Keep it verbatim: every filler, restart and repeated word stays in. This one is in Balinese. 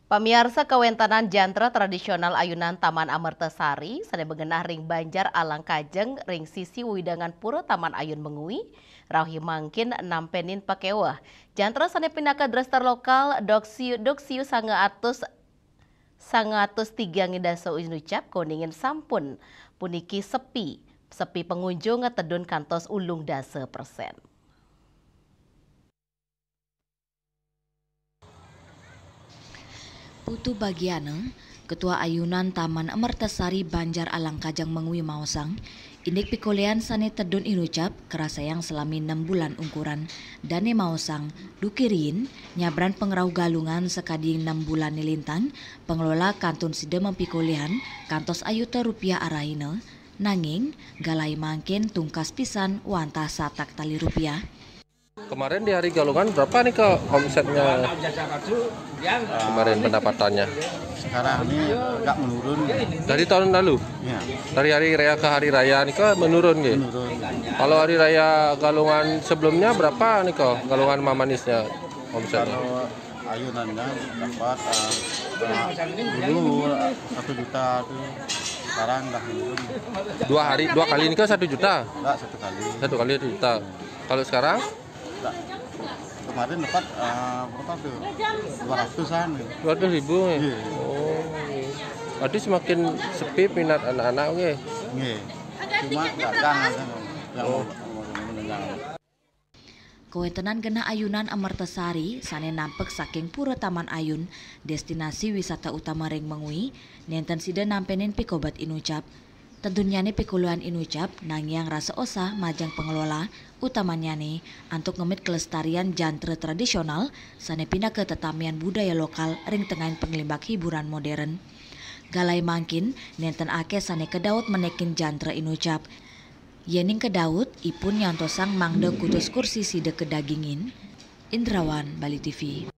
Pamiarsa, kawéntenan jantra tradisional ayunan Taman Amertasari sané begenah ring Banjar Alang Kajeng ring sisi wewidangan Pura Taman Ayun Mengwi, rauh mangkin nampénin pakéweh. Jantra sané pinaka drester lokal Doxiu, Doxiu sangatus, sangatus tigang dasa inucap koningin sampun puniki sepi. Sepi pengunjung tedun kantos ulung dasa persen. Putu Bagiana, Ketua Ayunan Taman Amertasari Banjar Alang Kajeng Mengwi maosang, indik pikoléhan sané tedun inucap karasayang salami nem bulan ungkuran. Dané maosang, duké riin, nyabran pangrauh Galungan sakadi nem bulané lintang, pangelola kantun sida mapikoléhan kantos ayuta rupiah arahina, nanging galahé mangkin tungkas pisan wantah satak tali rupiah. Kemarin di hari Galungan berapa nih, Kak, omsetnya? Kemarin pendapatannya? Sekarang ini agak menurun. Dari tahun lalu? Ya. Dari hari raya ke hari raya nih, Kak, menurun, nggih? Menurun. Kalau hari raya Galungan sebelumnya berapa nih, Kak, Galungan Mamanisnya omsetnya? Kalau ayunannya dapat, eh, dulu satu juta tuh, sekarang udah menurun. Dua hari, dua kali nih, Kak, satu juta? Enggak, satu kali. Satu kali satu juta. Kalau sekarang? Enggak. Kemarin dapat, eh, berapa tuh? Dua ratusan gitu. Dua ratus ribu, ya? Iya. Oh, iya. Berarti semakin sepi minat anak-anak, nggih? Nggih. Cuma dagang aja yang mau, mau, mau dagang. Kawéntenan genah ayunan Amertasari sané nampek saking Pura Taman Ayun, destinasi wisata utama ring Mengwi, nénten sida nampénin pikobet inucap. Tedunnyané pikuluan inucap nangiang rasa osah majeng pangelola, utamannyané antuk ngemit kelestarian jantra tradisional sané pinaka tetamian budaya lokal ring tengahing panglimbak hiburan modern. Galahé mangkin nénten akéh sané kadaut menékin jantra inucap. Yéning kadaut, ipun nyantosang mangda kutus kursi sida kadagingin. Indrawan, Bali T V.